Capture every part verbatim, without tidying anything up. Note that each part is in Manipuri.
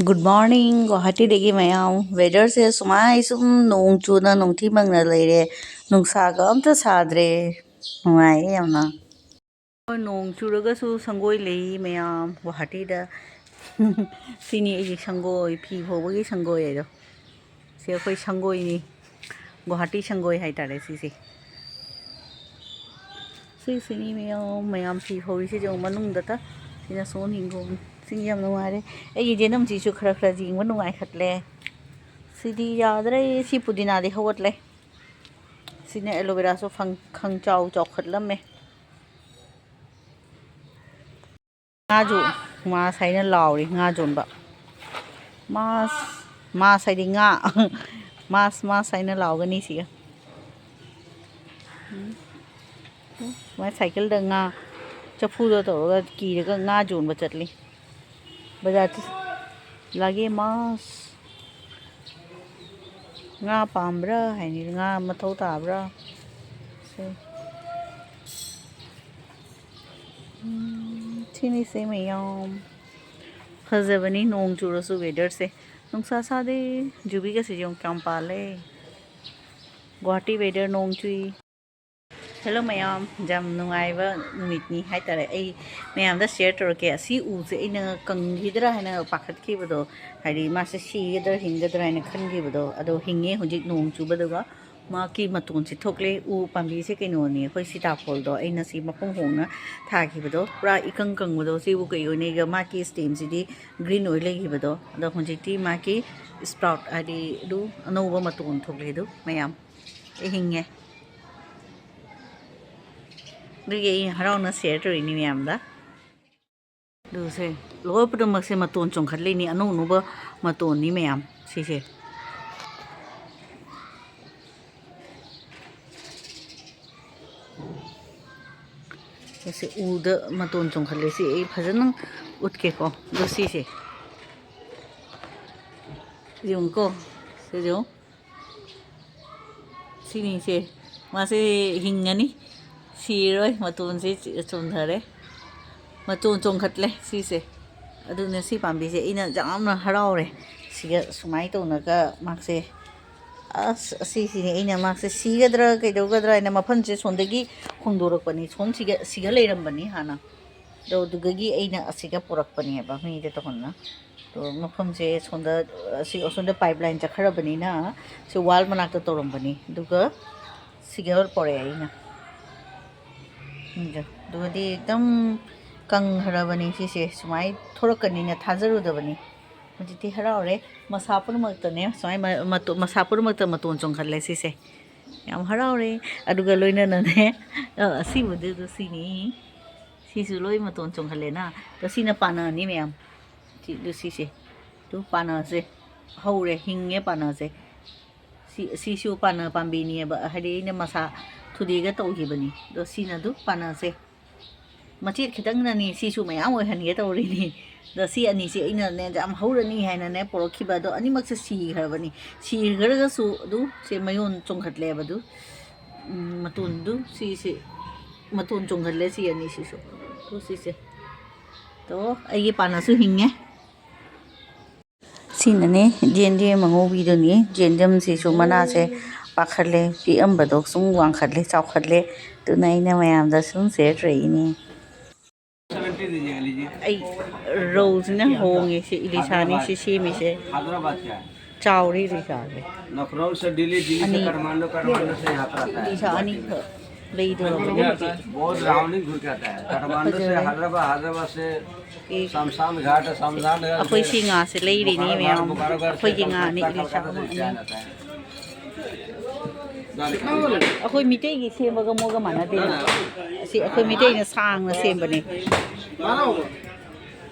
Good morning, ꯒꯨꯋꯥꯍꯥꯇꯤꯗꯒꯤ ꯃꯌꯥꯝ꯫ Weatherꯁꯦ ꯁꯨꯃꯥꯏ ꯁꯨꯝ ꯅꯣꯡ ꯆꯨꯅ ꯅꯣꯡꯊꯤ ꯃꯪꯅ ꯂꯩꯔꯦ, ꯅꯨꯡꯁꯥꯒ ꯑꯝꯇ ꯁꯥꯗ꯭ꯔꯦ꯫ ꯅꯨꯡꯉꯥꯏꯌꯦ ꯌꯥꯝꯅ꯫ ꯍꯣꯏ, ꯅꯣꯡ ꯆꯨꯔꯒꯁꯨ ꯁꯪꯒꯣꯏ ꯂꯩ ꯃꯌꯥꯝ ꯒꯨꯋꯥꯍꯥꯇꯤꯗ꯫ ꯁꯤꯅꯤ ꯑꯩꯒꯤ ꯁꯪꯒꯣꯏ, ꯐꯤ ꯐꯧꯕꯒꯤ ꯁꯪꯒꯣꯏ ꯍꯥꯏꯗꯣ꯫ ꯁꯤ ꯑꯩꯈꯣꯏ ꯁꯪꯒꯣꯏꯅꯤ, ꯒꯨꯋꯥꯍꯥꯇꯤ ꯁꯪꯒꯣꯏ ꯍꯥꯏꯇꯥꯔꯦ ꯁꯤꯁꯦ꯫ ꯁꯤꯁꯤꯅꯤ ꯃꯌꯥꯝ, ꯃꯌꯥꯝ ꯐꯤ ꯐꯧꯔꯤꯁꯤꯁꯨ ꯃꯅꯨꯡꯗꯇ꯫ ꯁꯤꯅ ꯁꯣꯝ ꯍꯤꯡꯒꯣꯜ꯫ ꯁꯤ ꯌꯥꯝ ꯅꯨꯡꯉꯥꯏꯔꯦ꯫ ꯑꯩꯒꯤ ꯖꯦꯅꯝꯁꯤꯁꯨ ꯈꯔ ꯈꯔ ꯌꯦꯡꯕ ꯅꯨꯡꯉꯥꯏꯈꯠꯂꯦ꯫ ꯁꯤꯗꯤ ꯌꯥꯗ꯭ꯔꯦ, ꯁꯤ ꯄꯨꯗꯤꯅꯥꯗꯤ ꯍꯧꯒꯠꯂꯦ꯫ ꯁꯤꯅ ꯑꯦꯂꯣꯚꯦꯔꯥꯁꯨ ꯐꯪ-, ꯈꯪꯆꯥꯎ ꯆꯥꯎꯈꯠꯂꯝꯃꯦ꯫ ꯉꯥꯁꯨ ꯃꯥꯁ ꯍꯥꯏꯅ ꯂꯥꯎꯔꯤ, ꯉꯥ ꯌꯣꯟꯕ꯫ ꯃꯥꯁ, ꯃꯥꯁ ꯍꯥꯏꯗꯤ ꯉꯥ꯫ ꯃꯥꯁ, ꯃꯥꯁ ꯍꯥꯏꯅ ꯂꯥꯎꯒꯅꯤ ꯁꯤꯒ꯫ ꯎꯝ꯫ ꯃꯥꯏ ꯁꯥꯏꯀꯜꯗ ꯉꯥ ꯆꯐꯨꯗ ꯇꯧꯔꯒ ꯀꯤꯔꯒ ꯉꯥ ꯌꯣꯟꯕ ꯆꯠꯂꯤ꯫ ꯕꯖꯥꯔ ꯆꯠ-, ꯂꯥꯒꯦ ꯃꯥꯁ꯫ ꯉꯥ ꯄꯥꯝꯕ꯭ꯔꯥ ꯍꯥꯏꯅꯤ, ꯉꯥ ꯃꯊꯧ ꯇꯥꯕ꯭ꯔꯥ? ꯁꯦ꯫ ꯎꯝ, ꯁꯤꯅꯤꯁꯦ ꯃꯌꯥꯝ꯫ ꯐꯖꯕꯅꯤ ꯅꯣꯡ ꯆꯨꯔꯁꯨ weatherꯁꯦ꯫ ꯅꯨꯡꯁꯥ ꯁꯥꯗꯦ꯫ ꯖꯨꯕꯤꯒꯁꯦ ꯌꯦꯡꯉꯨ ꯀꯌꯥꯝ ꯄꯥꯜꯂꯦ꯫ ꯒꯨꯋꯥꯍꯥꯇꯤ weather ꯅꯣꯡ ꯆꯨꯏ꯫ Hello ꯃꯌꯥꯝ, ꯌꯥꯝ ꯅꯨꯡꯉꯥꯏꯕ ꯅꯨꯃꯤꯠꯅꯤ ꯍꯥꯏꯇꯥꯔꯦ꯫ ꯑꯩ ꯃꯌꯥꯝꯗ share ꯇꯧꯔꯛꯀꯦ꯫ ꯑꯁꯤ ꯎꯁꯦ ꯑꯩꯅ ꯀꯪꯈꯤꯗ꯭ꯔꯥ ꯍꯥꯏꯅ ꯄꯥꯈꯠꯈꯤꯕꯗꯣ, ꯍꯥꯏꯗꯤ ꯃꯥꯁꯦ ꯁꯤꯒꯗ꯭ꯔꯥ ꯍꯤꯡꯒꯗ꯭ꯔꯥ ꯍꯥꯏꯅ ꯈꯟꯈꯤꯕꯗꯣ, ꯑꯗꯣ ꯍꯤꯡꯉꯦ ꯍꯧꯖꯤꯛ ꯅꯣꯡ ꯆꯨꯕꯗꯨꯒ꯫ ꯃꯍꯥꯛꯀꯤ ꯃꯇꯣꯟꯁꯦ ꯊꯣꯛꯂꯦ꯫ ꯎ ꯄꯥꯝꯕꯤꯁꯦ ꯀꯩꯅꯣꯅꯦ, ꯑꯩꯈꯣꯏ ꯁꯤꯇꯥꯐꯣꯜꯗꯣ ꯑꯩꯅ ꯁꯤ ꯃꯄꯨꯡ ꯍꯣꯡꯅ ꯊꯥꯈꯤꯕꯗꯣ, ꯄꯨꯔꯥ ꯏꯀꯪ ꯀꯪꯕꯗꯣ, ꯁꯤꯕꯨ ꯀꯩ ꯑꯣꯏꯅꯤꯒ, ꯃꯥꯒꯤ stemꯁꯤꯗꯤ green ꯑꯣꯏ ꯂꯩꯈꯤꯕꯗꯣ꯫ ꯑꯗꯣ ꯍꯧꯖꯤꯛꯇꯤ ꯃꯥꯒꯤ sprout ꯍꯥꯏꯗꯤ ꯑꯗꯨ ꯑꯅꯧꯕ ꯃꯇꯣꯟ ꯊꯣꯛꯂꯦ꯫ ꯑꯗꯨ ꯃꯌꯥꯝ ꯑꯩ ꯍꯤꯡꯉꯦ꯫ ꯑꯗꯨꯒꯤ ꯑꯩ ꯍꯔꯥꯎꯅ share ꯇꯧꯔꯤꯅꯤ ꯃꯌꯥꯝꯗ꯫ ꯑꯗꯨꯁꯦ ꯂꯣꯏ ꯄꯨꯝꯅꯃꯛꯁꯦ ꯃꯇꯣꯟ ꯆꯣꯡꯈꯠꯂꯤꯅꯤ, ꯑꯅꯧ ꯑꯅꯧꯕ ꯃꯇꯣꯟꯅꯤ ꯃꯌꯥꯝ ꯁꯤꯁꯦ꯫ ꯁꯤ ꯎꯗ ꯃꯇꯣꯟ ꯆꯣꯡꯈꯠꯂꯦ꯫ ꯁꯤ ꯑꯩ ꯐꯖꯅ ꯎꯠꯀꯦꯀꯣ꯫ ꯑꯗꯣ ꯁꯤꯁꯦ ꯌꯦꯡꯉꯨꯀꯣ, ꯁꯤ ꯌꯦꯡꯉꯨ꯫ ꯁꯤꯅꯤꯁꯦ, ꯃꯥꯁꯦ ꯍꯤꯡꯉꯅꯤ, ꯁꯤꯔꯣꯏ꯫ ꯃꯇꯣꯟꯁꯦ ꯆꯣꯡꯊꯔꯦ, ꯃꯇꯣꯟ ꯆꯣꯡꯈꯠꯂꯦ ꯁꯤꯁꯦ꯫ ꯑꯗꯨꯅ ꯁꯤ ꯄꯥꯝꯕꯤꯁꯦ ꯑꯩꯅ ꯌꯥꯝꯅ ꯍꯔꯥꯎꯔꯦ꯫ ꯁꯤꯒ ꯁꯨꯃꯥꯏꯅ ꯇꯧꯅꯒ ꯃꯥꯁꯦ, ꯑꯁ, ꯑꯁꯤꯁꯤꯅꯦ ꯑꯩꯅ ꯃꯥꯁꯦ ꯁꯤꯒꯗ꯭ꯔꯥ ꯀꯩꯗꯧꯒꯗ꯭ꯔꯥ ꯍꯥꯏꯅ ꯃꯐꯝꯁꯦ ꯁꯣꯝꯗꯒꯤ ꯍꯣꯡꯗꯣꯔꯛꯄꯅꯤ, ꯁꯣꯝꯁꯤꯒ, ꯁꯤꯒ ꯂꯩꯔꯝꯕꯅꯤ ꯍꯥꯟꯅ꯫ ꯑꯗꯣ ꯑꯗꯨꯗꯒꯤ ꯑꯩꯅ ꯑꯁꯤꯒ ꯄꯨꯔꯛꯄꯅꯦꯕ ꯃꯤꯗ ꯇꯧꯍꯟꯅ꯫ ꯑꯗꯣ ꯃꯐꯝꯁꯦ ꯁꯣꯝꯗ, ꯑꯁꯤ ꯑꯁꯣꯝꯗ pipeline ꯆꯠꯈ꯭ꯔꯕꯅꯤꯅ ꯁꯤ wall ꯃꯅꯥꯛꯇ ꯇꯧꯔꯝꯕꯅꯤ꯫ ꯑꯗꯨꯒ ꯁꯤꯒ ꯄꯣꯔꯛꯑꯦ ꯑꯩꯅ꯫ ꯎꯝ, ꯑꯗꯨꯒꯗꯤ ꯑꯦꯛꯗꯝ ꯀꯪꯈ꯭ꯔꯕꯅꯤ ꯁꯤꯁꯦ꯫ ꯁꯨꯃꯥꯏꯅ ꯊꯣꯔꯛꯀꯅꯤꯅ ꯊꯥꯖꯔꯨꯗꯕꯅꯤ꯫ ꯍꯧꯖꯤꯛꯇꯤ ꯍꯔꯥꯎꯔꯦ꯫ ꯃꯁꯥ ꯄꯨꯝꯅꯃꯛꯇꯅꯦ ꯁꯨꯃꯥꯏ ꯃ-, ꯃꯇꯣ-, ꯃꯁꯥ ꯄꯨꯝꯅꯃꯛꯇ ꯃꯇꯣꯟ ꯆꯣꯡꯈꯠꯂꯦ ꯁꯤꯁꯦ꯫ ꯌꯥꯝ ꯍꯔꯥꯎꯔꯦ꯫ ꯑꯗꯨꯒ ꯂꯣꯏꯅꯅꯅꯦ, ꯑ, ꯑꯁꯤꯕꯨꯗꯨ ꯁꯤꯅꯤ꯫ ꯁꯤꯁꯨ ꯂꯣꯏ ꯃꯇꯣꯟ ꯆꯣꯡꯈꯠꯂꯦꯅ꯫ ꯑꯗꯣ ꯁꯤꯅ ꯄꯥꯟꯅꯅꯤ ꯃꯌꯥꯝ꯫ ꯁꯤ, ꯑꯗꯨ ꯁꯤꯁꯦ꯫ ꯑꯗꯨ ꯄꯥꯟꯅꯁꯦ꯫ ꯍꯧꯔꯦ, ꯍꯤꯡꯉꯦ ꯄꯥꯟꯅꯁꯦ꯫ ꯁꯤ, ꯁꯤꯁꯨ ꯄꯥꯟꯅ ꯄꯥꯝꯕꯤꯅꯦꯕ, ꯍꯥꯏꯗꯤ ꯑꯩꯅ ꯃꯁꯥ ꯊꯨꯗꯦꯛꯑꯒ ꯇꯧꯈꯤꯕꯅꯤ꯫ ꯑꯗꯣ ꯁꯤꯅ ꯑꯗꯨ ꯄꯥꯟꯅꯁꯦ꯫ ꯃꯆꯦꯠ ꯈꯤꯇꯪꯅꯅꯤ, ꯁꯤꯁꯨ ꯃꯌꯥꯝ ꯑꯣꯏꯍꯟꯒꯦ ꯇꯧꯔꯤꯅꯤ꯫ ꯑꯗꯣ ꯁꯤ ꯑꯅꯤꯁꯦ ꯑꯩꯅꯅꯦ ꯌꯥꯝ ꯍꯧꯔꯅꯤ ꯍꯥꯏꯅꯅꯦ ꯄꯣꯔꯛꯈꯤꯕ, ꯑꯗꯣ ꯑꯅꯤꯃꯛꯁꯦ ꯁꯤꯈ꯭ꯔꯕꯅꯤ꯫ ꯁꯤꯈ꯭ꯔꯒꯁꯨ ꯑꯗꯨ ꯁꯦ ꯃꯌꯣꯟ ꯆꯣꯡꯈꯠꯂꯦꯕ ꯑꯗꯨ꯫ ꯎꯝ, ꯃꯇꯣꯟꯗꯨ ꯁꯤꯁꯦ, ꯃꯇꯣꯟ ꯆꯣꯡꯈꯠꯂꯦ ꯁꯤ ꯑꯅꯤꯁꯤꯁꯨ꯫ ꯑꯗꯨ ꯁꯤꯁꯦ꯫ ꯑꯗꯣ ꯑꯩꯒꯤ ꯄꯥꯟꯅꯁꯨ ꯍꯤꯡꯉꯦ꯫ ꯁꯤꯅꯅꯦ ꯌꯦꯟꯗꯦꯝ ꯑꯉꯧꯕꯤꯗꯨꯅꯤ꯫ ꯌꯦꯟꯗꯦꯝꯁꯤꯁꯨ ꯃꯅꯥꯁꯦ ꯄꯥꯈꯠꯂꯦ, ꯄꯤꯛꯑꯝꯕꯗꯣ ꯁꯨꯝ ꯋꯥꯡꯈꯠꯂꯦ, ꯆꯥꯎꯈꯠꯂꯦ꯫ ꯑꯗꯨꯅ ꯑꯩꯅ ꯃꯌꯥꯝꯗ ꯁꯨꯝ share ꯇꯧꯔꯛꯏꯅꯤ꯫ ꯑꯩ ꯔꯧꯁꯤꯅ ꯍꯣꯡꯉꯦ꯫ ꯁꯤ ꯏꯂꯤꯁꯥꯅꯤ ꯁꯤ ꯁꯦꯝꯃꯤꯁꯦ꯫ ꯆꯥꯎꯔꯦ ꯏꯂꯤꯁꯥꯁꯦ꯫ लखनऊ से दिल्ली, दिल्ली से ꯑꯅꯤ꯫ काठमांडू, काठमांडू से यहाँ पर आता है। ꯏꯂꯤꯁꯥ ꯑꯅꯤꯈꯛ ꯂꯩꯗꯣꯔꯕꯅꯤ ꯍꯧꯖꯤꯛ꯫ बहुत राउंडिंग घूर के आता है। काठमांडू से फजर। हैदराबाद, हैदराबाद से शमशान घाट, शमशान घाट से ꯑꯩꯈꯣꯏ ꯁꯤ ꯉꯥꯁꯦ ꯂꯩꯔꯤꯅꯤ ꯃꯌꯥꯝ꯫ ꯑꯩꯈꯣꯏꯒꯤ ꯉꯥꯅꯤ ꯏꯂꯤꯁꯥ ꯑꯃ ꯑꯅꯤ꯫ ꯑꯩꯈꯣꯏ ꯃꯤꯇꯩꯒꯤ ꯁꯦꯝꯕꯒ ꯃꯣꯏꯒ ꯃꯥꯟꯅꯗꯦꯅ꯫ ꯑꯁꯤ ꯑꯩꯈꯣꯏ ꯃꯤꯇꯩꯅ ꯁꯥꯡꯅ ꯁꯦꯝꯕꯅꯦ꯫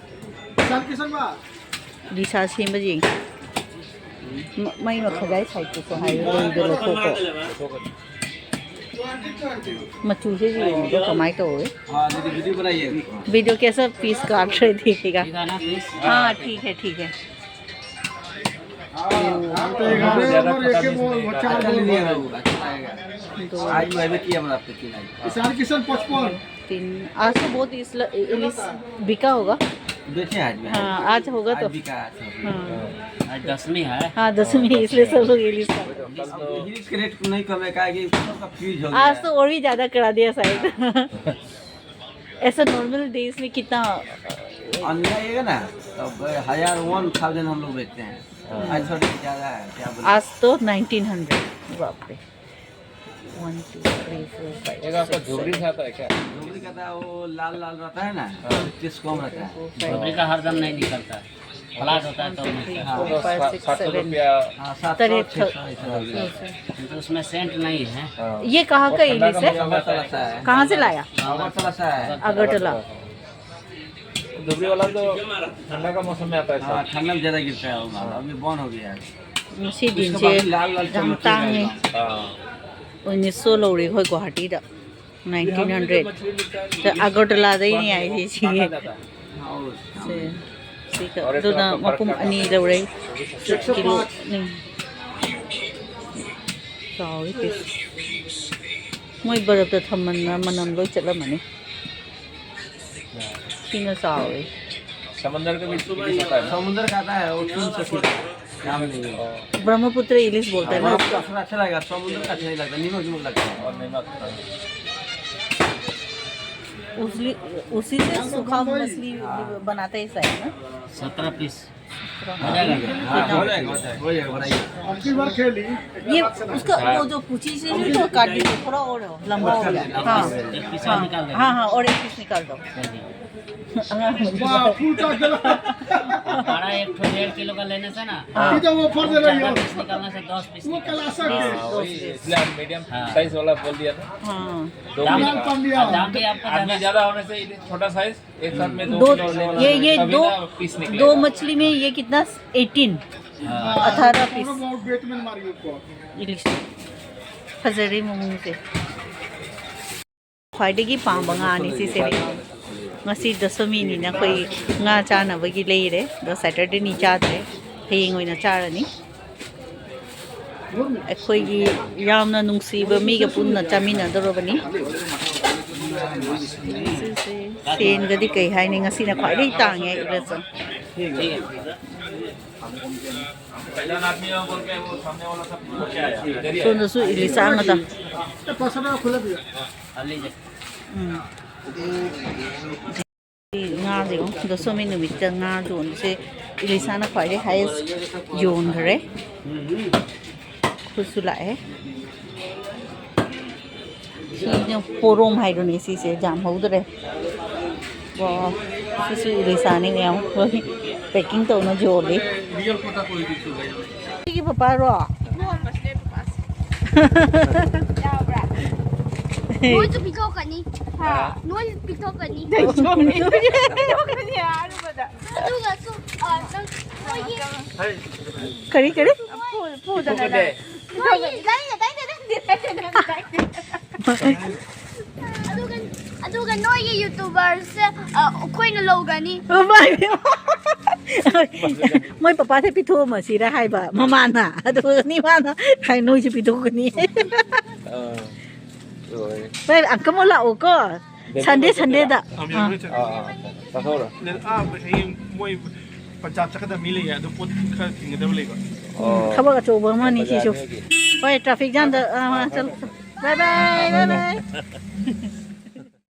ꯏꯂꯤꯁꯥ ꯁꯦꯝꯕ ꯌꯦꯡꯁꯤ꯫ ꯃ-, ꯃꯩ ꯃꯈꯥꯖꯥꯏ ꯁꯥꯏꯠꯇꯁꯨ ꯍꯥꯏꯌꯨ, ꯂꯩꯗꯣ ꯂꯧꯊꯣꯛꯈꯣ꯫ ꯃꯆꯨꯁꯦ ꯌꯦꯡꯉꯨꯗꯣ ꯀꯃꯥꯏꯅ ꯇꯧꯋꯤ? हाँ, दीदी, वीडियो बनाइए। वीडियो कैसा पीस काट रहे देखिएगा। हाँ, ठीक है, ठीक है। आज महबे की हम आपके की लाई। तीन, आज तो बहुत इस ल-, इलिस बिका होगा। बेचे हैं आज भी। हाँ, आज होगा आज तो। बिका है, अच्छा। हाँ। आज दसवीं है। हाँ, दसवीं, इसलिए सब लोग इलिश खा रहे हैं। इलिश के रेट नहीं कम है, क्या कि सबका फ्यूज हो गया आज है। तो और भी ज्यादा करा दिया शायद। ऐसा नॉर्मल डेज में कितना? अंडा ये ना, तो हजार, वन थाउजेंड हम लोग बेचते हैं। हाँ। आज थोड़ी ज्यादा है, क्या बोलूं? आज तो नाइनटीन हंड्रेड। बाप रे। One, two, three, four, five, एक आपका सिक्स, धुबरी से सेवन। आता है क्या? धुबरी का था, वो लाल लाल रहता है ना, हाँ। टेस्ट कम रहता है। फोर, फाइव, धुबरी का हरदम नहीं निकलता, फ्लैट होता है तो वन, टू, थ्री, निकलता है। फोर, तो फाइव, सा-, सिक्स, सात सौ सेवन। रुपया। हाँ, सात सौ, तरी छः सौ, ऐसा हो गया। तो उसमें सेंट नहीं है। हाँ। ये कहाँ और का ठंडा इलिश का है? मौसम अगरतला से आता है। कहाँ से लाया? अगरतला से है। अगरतला। धुबरी वाला तो ठंडा का मौसम में आता है, हाँ, सर। ठंडा में ज्यादा गिरता है वो माल, हाँ। अभी बंद हो गया है। ꯉꯁꯤꯗꯤ ꯏꯆꯦ ꯏꯆꯦ ꯌꯥꯝ ꯇꯥꯡꯉꯦ꯫ ꯑꯥ꯫ ꯑꯣ, ꯅꯤꯁꯣ ꯂꯧꯔꯦ ꯑꯩꯈꯣꯏ ꯒꯨꯋꯥꯍꯥꯇꯤꯗ꯫ Nineteen hundred. ꯑꯒꯔꯇꯂꯥꯗꯩꯅꯦ ꯍꯥꯏꯁꯦ ꯁꯤꯒꯤ꯫ हाँ, वो ꯁꯦ, ꯁꯤꯒ꯫ ꯑꯗꯨꯅ ꯃꯄꯨꯝ ꯑꯅꯤ ꯂꯧꯔꯦ꯫ ꯀꯤꯂꯣ ꯑꯅꯤ꯫ ꯆꯥꯎꯋꯤ ꯄꯤꯁ꯫ ꯃꯣꯏ ꯕꯔꯞꯇ ꯊꯝꯃꯟꯅ ꯃꯅꯝ ꯂꯣꯏ ꯆꯠꯂꯝꯃꯅꯤ꯫ ꯁꯤꯅ ꯆꯥꯎꯋꯤ꯫ समंदर का भी पीस आता है ना? समुद्र का आता है, वो सुन सकते हैं। नाम नहीं है। ब्रह्मपुत्र इलिश बोलते हैं ना। हाँ, उसका अच्छा, अच्छा लगेगा, समुद्र का अच्छा नहीं लगता, नमक नमक लगता है। और नमक, हाँ। उसी, उसी से सूखा मछली बनाते हैं शायद ना? सत्रह पीस। हाँ, हो जाएगा, हो जाएगा, हो जाएगा, बनाइए। अब की बार खेली। ये उसका, वो जो पूछी से जो काट दीजिए, थोड़ा और लंबा हो गया। हाँ, एक पीस और हाँ, निकाल दो। हाँ, हाँ, और एक पीस निकाल दो। कर दीजिए। हाँ, मुझे वाह, फूटा गला। बड़ा एक ठो डेढ़ किलो का लेने से ना, हाँ। ये तो वो फर दे रही ज्यादा हो। पीस निकालने से दस पीस वो निकालना। कलासा के। हाँ, वही, इसलिए हम मीडियम हाँ। साइज वाला बोल दिया था। हाँ। दो दाम, पीस। लाल पांडिया। दाम भी आपको आदमी ज्यादा ज्यादा होने से ये छोटा साइज एक साथ में दो दो, किलो लेना ये, है, ये तभी दो, ना पीस निकलेगा। दो मछली में ये कितना? एटीन। हाँ। अठारह पीस। बहुत वेट में मारिए उसको। इलिश। फजरी मुंह से। ꯈ꯭ꯋꯥꯏꯗꯒꯤ ꯄꯥꯝꯕ ꯉꯥꯅꯤ ꯁꯤꯁꯦ꯫ ꯉꯁꯤ ꯗꯁꯃꯤꯅꯤꯅ ꯑꯩꯈꯣꯏ ꯉꯥ ꯆꯥꯅꯕꯒꯤ ꯂꯩꯔꯦ, ꯑꯗꯣ ꯁꯦꯇꯔꯗꯦꯅꯤ ꯆꯥꯗ꯭ꯔꯦ, ꯍꯌꯦꯡ ꯑꯣꯏꯅ ꯆꯥꯔꯅꯤ꯫ ꯑꯩꯈꯣꯏꯒꯤ ꯌꯥꯝꯅ ꯅꯨꯡꯁꯤꯕ ꯃꯤꯒ ꯄꯨꯟꯅ ꯆꯥꯃꯤꯟꯅꯗꯧꯔꯕꯅꯤ꯫ ꯁꯦꯟꯒꯗꯤ ꯀꯩ ꯍꯥꯏꯅꯤ, ꯉꯁꯤꯅ ꯈ꯭ꯋꯥꯏꯗꯒꯤ ꯇꯥꯡꯉꯦ ꯏꯂꯤꯁꯥ꯫ ꯁꯣꯝꯗꯁꯨ ꯏꯂꯤꯁꯥ ꯑꯃꯗ꯫ ꯎꯝ꯫ ꯉꯥꯁꯦ ꯌꯦꯡꯉꯨ, ꯗꯁꯃꯤ ꯅꯨꯃꯤꯠꯇ ꯉꯥ ꯌꯣꯟꯕꯁꯦ ꯏꯂꯤꯁꯥꯅ ꯈ꯭ꯋꯥꯏꯗꯒꯤ ꯍꯥꯏꯌꯦꯁ ꯌꯣꯟꯈ꯭ꯔꯦ꯫ ꯈꯨꯠꯁꯨ ꯂꯥꯛꯑꯦ꯫ ꯁꯤꯅ ꯄꯣꯔꯣꯝ ꯍꯥꯏꯗꯨꯅꯦ ꯁꯤꯁꯦ, ꯌꯥꯝ ꯍꯧꯗ꯭ꯔꯦ꯫ ꯋꯥ, ꯁꯤꯁꯨ ꯏꯂꯤꯁꯥꯅꯤ ꯃꯌꯥꯝ꯫ ꯄꯦꯀꯤꯡ ꯇꯧꯅ ꯌꯣꯜꯂꯤ꯫ ꯁꯤꯒꯤ ꯄꯄꯥꯔꯣ? ꯌꯥꯎꯕ꯭ꯔꯥ? ꯅꯣꯏꯁꯨ ꯄꯤꯊꯣꯛꯀꯅꯤ꯫ ꯍꯥ? ꯅꯣꯏ ꯄꯤꯊꯣꯛꯀꯅꯤ꯫ ꯄꯤꯊꯣꯛꯀꯅꯤ ꯍꯥꯏꯔꯨꯕꯗ꯫ ꯑꯗꯨꯒ ꯁꯨꯝ, ꯑ, ꯅꯪ, ꯅꯣꯏꯒꯤ ꯀꯔꯤ, ꯀꯔꯤ? ꯐꯨ-, ꯐꯨꯗꯅ ꯅꯪ꯫ ꯅꯣꯏꯒꯤ, ꯇꯥꯏꯅꯦ, ꯇꯥꯏꯅꯦ, ꯇꯥꯏꯅꯦ, ꯇꯥꯏꯅꯦ, ꯇꯥꯏꯅꯦ꯫ ꯑꯗꯨꯒ, ꯑꯗꯨꯒ ꯅꯣꯏꯒꯤ ꯌꯨꯇꯨꯕꯔꯁꯦ, ꯑ, ꯑꯩꯈꯣꯏꯅ ꯂꯧꯒꯅꯤ꯫ Oh my God. ꯃꯣꯏ ꯄꯄꯥꯁꯦ ꯄꯤꯊꯣꯛꯑꯝꯃꯁꯤꯔ ꯍꯥꯏꯕ ꯃꯃꯥꯅ, ꯑꯗꯨꯒꯅꯤ ꯃꯥꯅ ꯍꯥꯏ, "ꯅꯣꯏꯁꯨ ꯄꯤꯊꯣꯛꯀꯅꯤ"꯫ ꯑꯥ, ꯂꯣꯏꯔꯦ꯫ ꯚꯥꯏ, ꯑꯪꯀꯜ ꯑꯃꯨꯛ ꯂꯥꯛꯑꯣꯀꯣ꯫ ꯁꯟꯗꯦ, ꯁꯟꯗꯦꯗ꯫ ꯑꯥ, ꯑꯥ, ꯑꯥ, ꯆꯠꯊꯣꯛꯎꯔꯣ꯫ ꯑꯥ, ꯍꯌꯦꯡ ꯃꯣꯏ ꯄꯟꯖꯥꯕ ꯆꯠꯀꯗꯕ ꯃꯤ ꯂꯩꯌꯦ, ꯑꯗꯨ ꯄꯣꯠ ꯈꯔ ꯊꯤꯟꯒꯗꯕ ꯂꯩꯕ꯫ ꯑꯣ꯫ ꯊꯕꯛ ꯑꯆꯧꯕ ꯑꯃꯅꯤ ꯁꯤꯁꯨ꯫ ꯕꯖꯥꯔ ꯅꯣꯏꯒꯤ꯫ ꯍꯣꯏ, ꯇ꯭ꯔꯥꯐꯤꯛ ꯖꯥꯝꯗ, ꯑꯥ, ꯑꯥ, ꯑꯥ, ꯆꯠꯂꯨ꯫ ꯕꯥꯏ ꯕꯥꯏ, ꯕꯥꯏ ꯕꯥꯏ꯫